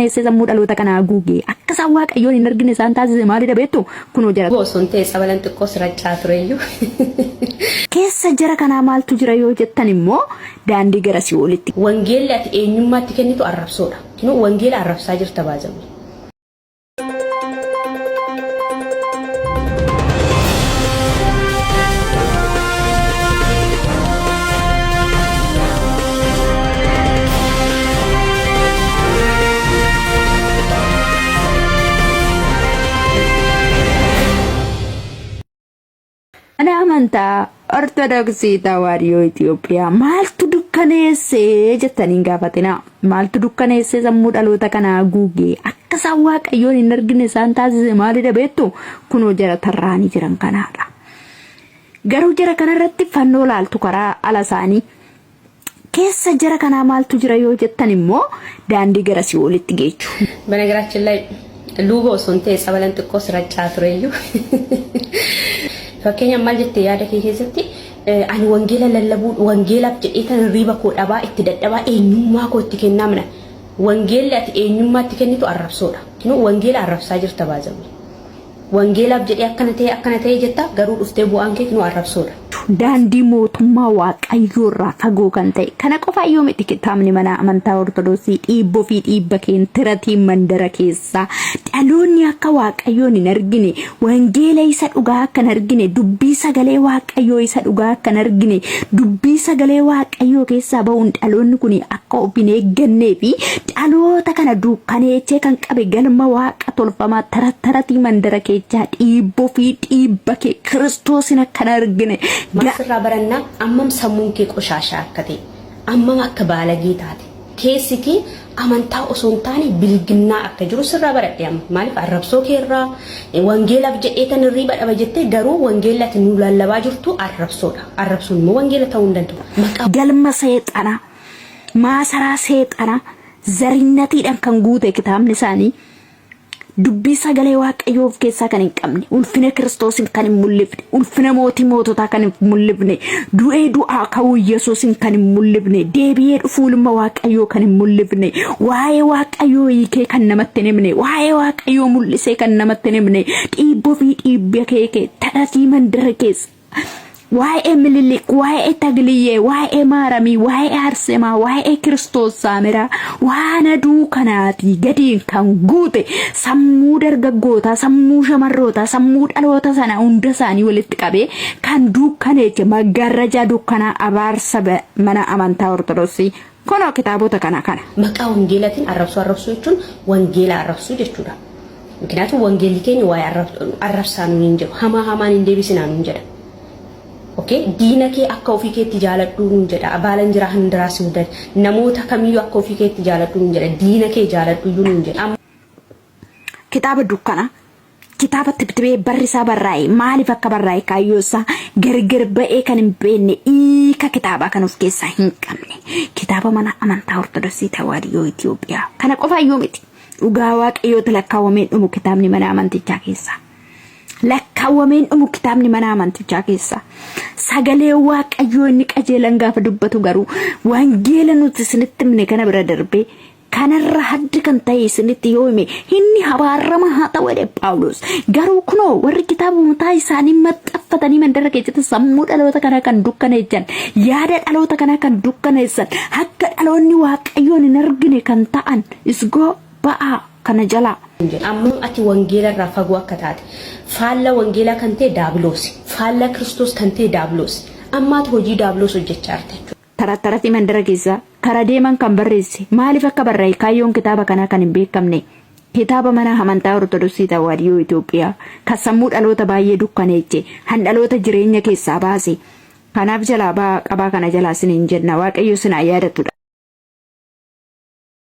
Dukkaneessee sammuu dhaloota kanaa haguuge. Akka isaan Waaqayyoon hin argine isaan taasise maalidha beektu? Kunoo jara. Osoo hin ta'e tsabalan xiqqoo si raccaa tureyyuu. Keessa jara kanaa maaltu jira yoo jettan immoo daandii gara si'oolitti. Wangeelli ati eenyummaatti kennitu arrabsoodha. Nu wangeela arrabsaa jirta baazawwi. Mana amantaa Ortodoksii Tawaahidoo Itoophiyaa maaltu dukkaneessee jettanii hin gaafatinaa. Maaltu dukkaneessee sammuu dhaloota kanaa haguuge akka isaan Waaqayyoon hin argine isaan taasise maalidha beektu? Kunoo jara tarraanii jiran kanaadha. Garuu jara kanarratti fannoo laaltu karaa ala isaanii. Keessa jara kanaa maaltu jira yoo jettan immoo daandii gara si'oolitti geechu. በነገራችን ላይ luuba osoo hin ta'e tsabalan xiqqoo si raccaa tureyyuu. Fakkeenyaaf maal jette yaada kee keessatti ani wangeela lallabuu wangeelaaf jedhee tan hirriiba koo dhabaa itti dadhabaa eenyummaa koo itti kennaa mina. Wangeelli ati eenyummaa itti kennitu arrabsoodha. Nu wangeela arrabsaa jirta baazawwi. Wangeelaaf jedhee akkana ta'e akkana ta'e jetta garuu dhuftee bu'aan kee nu arrabsoodha. Daandii mootummaa Waaqayyoo irraa fagoo kan ta'e kana qofaa yoo miti kitaabni mana amantaa Ortodoksii dhiibboo fi dhiibba keentiratiin mandara keessaa dhaloonni akka Waaqayyoon hin argine wangeela isa dhugaa akka hin argine dubbii sagalee Waaqayyoo isa dhugaa akka hin argine dubbii sagalee Waaqayyoo keessaa ba'uun dhaloonni kun akka of hin eeggannee fi dhaloota kana duukkaneechee kan qabe galma Waaqa tolfamaa tara taratii mandara keechaa dhiibboo fi dhiibba kee Kiristoosin akka hin argine Maal sirraa barannaa ammam sammuun kee qoshaashaa akka ta'e ammam akka baalagee taate keessi kee amantaa osoo hin taane bilginnaa akka jiru sirraa baradhe amma maaliif arrabsoo kee irraa wangeelaaf jedhee tan hirriiba dhaba jettee garuu wangeelli ati nu lallabaa jirtu arrabsoodha arrabsoon immoo wangeela ta'uu hin danda'u maqaa Galma seexanaa maasaraa seexanaa zarinnatiidhaan kan guute kitaabni isaanii dubbii sagalee Waaqayyoo of keessaa kan hin qabne, ulfina Kiristoosin kan hin mul'ifne, ulfina mootii moototaa kan hin mul'ifne, du'ee du'aa ka'uu Yesuusin kan hin mul'ifne, deebi'ee dhufuu ilma Waaqayyoo kan hin mul'ifne, waa'ee Waaqayyoo hiikee kan namatti hin himne, waa'ee Waaqayyoo mul'isee kan namatti hin himne, dhiibboo fi dhiibba kee kee tadhatii mandara keessa Waa'ee Mililik, waa'ee Tagliyyee, waa'ee Maaramii, waa'ee Arsemaa, waa'ee Kiristoos Saamiraa waan aduu kanaatii gadiin kan guute sammuu dargaggootaa, sammuu shamarrootaa, sammuu dhaloota sana hunda isaanii walitti qabee kan dukkaneeche maggaarrajaa dukkanaa abaarsa mana amantaa Ortodoksii kunoo kitaabota kana kana. Maqaa wangeelatiin arrabsoo arrabsuu jechuun wangeela arrabsuu jechuudha. Mikinaatu wangeelli keenya waa'ee arrabsaa nuun hin jedhu. Hamaa hamaan hin deebisinaa nuun jedha. Okay? Diina kee akka ofii keetti jaaladhuu nuun jedha. Abaalan jiraa handiraa si hudan. Namoota kamiyyuu akka ofii keetti jaaladhuu nuun jedha. Diina kee jaaladhu iyyuu nuun jedha. Kitaaba dukkanaa kitaaba tibtibee barri isaa barraa'e maaliif akka barraa'e kaayyoo isaa gargar ba'ee kan hin beekne hiika kitaabaa kan of keessaa hin qabne kitaaba mana amantaa Ortodoksii Tawaahidoo Itoophiyaa kana qofaa iyyuu miti. Dhugaa Waaqayyooti lakkaawwameen dhumu kitaabni mana amantichaa keessaa. Lakkaawwameen dhumu kitaabni mana amantichaa keessaa. Sagalee Waaqayyoo inni qajeelan gaafa dubbatu garuu wangeela nuti isinitti himne kana bira darbee kanarra haddi kan ta'e isinitti yoo hime inni habaarama haa ta'u jedhe Phaawulos. Garuu kunoo warri kitaaba mataa isaanii maxxanfatanii mandara keessatti sammuu dhaloota kanaa kan dukkaneessan yaada dhaloota kanaa kan dukkaneessan akka dhaloonni Waaqayyoon hin argine kan ta'an Isgoo ba'aa kana jalaa. Ammam ati wangeela irraa fagoo akka taate. Faalla wangeelaa kan ta'e daabiloosi. Faallaa Kiristoos kan ta'e daabiloosi. Amma ati hojii daabiloos hojjechaa jirta jechuudha. Tara tarati mandara keessa kara deeman kan barreesse maaliif akka barraa'e kaayyoon kitaaba kanaa kan hin beekamne kitaaba mana amantaa Ortodoksii Tawaahidoo Itoophiyaa kan sammuu dhaloota baay'ee dukkaneeche han dhaloota jireenya keessaa baase kanaaf jalaa ba'aa qabaa kana jalaa siniin jenna Waaqayyo sin haa yaadatu.